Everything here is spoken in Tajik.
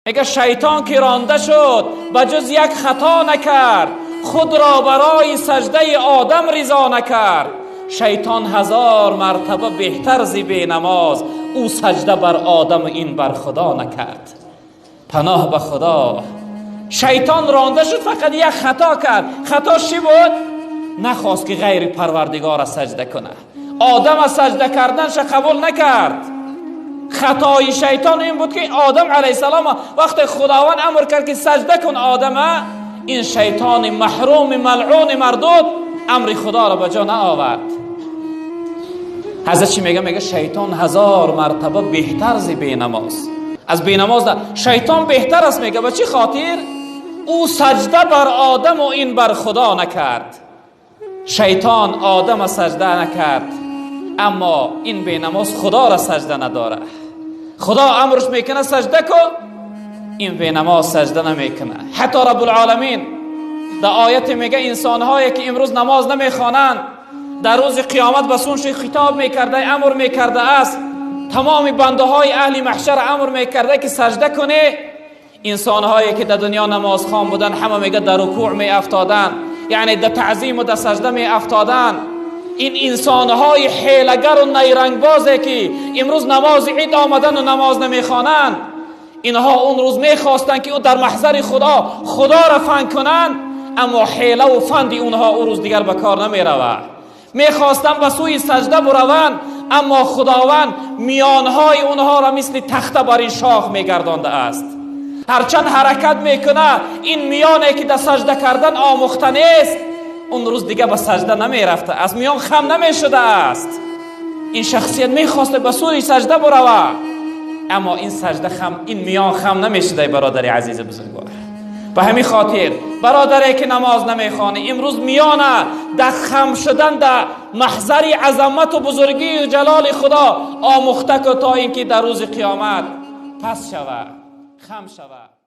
Мега шайтон ки ронда шуд, ба ҷуз як хато накард, худро барои саждаи одам ризо накард. Шайтон ҳазор мартаба беҳтар зи бенамоз, ӯ сажда бар одам, ин бар худо накард. Паноҳ ба худо. Шайтон ронда шуд, фақат як хато кард. Хатош чӣ буд? Нахост ки ғайри парвардигора сажда кунад, одама сажда карданша қабул накард. Хатои шайтон ин буд, ки одам алайҳиссалом вақте худованд амр кард, ки сажда кун одама, ин шайтони маҳруми малъуни мардуд амри худоро ба ҷо наовард. Ҳазрат чӣ мега? Мега, шайтон ҳазор мартаба беҳтар зи бенамоз, аз бенамоз шайтон беҳтар аст. Мега, ба чӣ хотир? Ӯ сажда бар одаму ин бар худо накард. Шайтон одама сажда накард, аммо ин бенамоз худоро сажда надорад. Худо амрш мекунад, сажда кун, ин бенамоз сажда намекунад. Ҳатто Раббулоламин дар ояте мега, инсонҳое ки имрӯз намоз намехонанд, дар рӯзи қиёмат ба сӯнши хитоб мекарда, амр мекардааст, тамоми бандаҳои аҳли маҳшар амр мекарда, ки сажда кунӣ. Инсонҳое ки дар дунё намозхон буданд, ҳама, мега, дар рукӯъ меафтоданд, яъне дар таъзиму дар сажда меафтоданд. Ин инсонҳои ҳелагару найрангбозе ки имрӯз намози ид омадану намоз намехонанд, инҳо он рӯз мехостанд, ки дар маҳзари худо худоро фан кунанд, аммо ҳелаву фанди онҳо ӯ рӯз дигар ба кор намеравад. Мехостанд ба сӯи сажда бураванд, аммо худованд миёнҳои онҳоро мисли тахта бар ин шох мегардондааст. Ҳарчанд ҳаракат мекунад, ин миёне ки дар сажда кардан омӯхта нест, он рӯз дига ба сажда намерафта, аз миён хам намешудааст. Ин шахсият мехоста ба сӯи сажда бурава, аммо ин сажда хам, ин миён хам намешуда. Бародари азизи бузургвор, ба ҳамин хотир, бародаре ки намоз намехонӣ, имрӯз миёна дар хам шудан дар маҳзари азамату бузургию ҷалоли худо омӯхта кун, то ин ки дар рӯзи қиёмат пас шава, хам шава.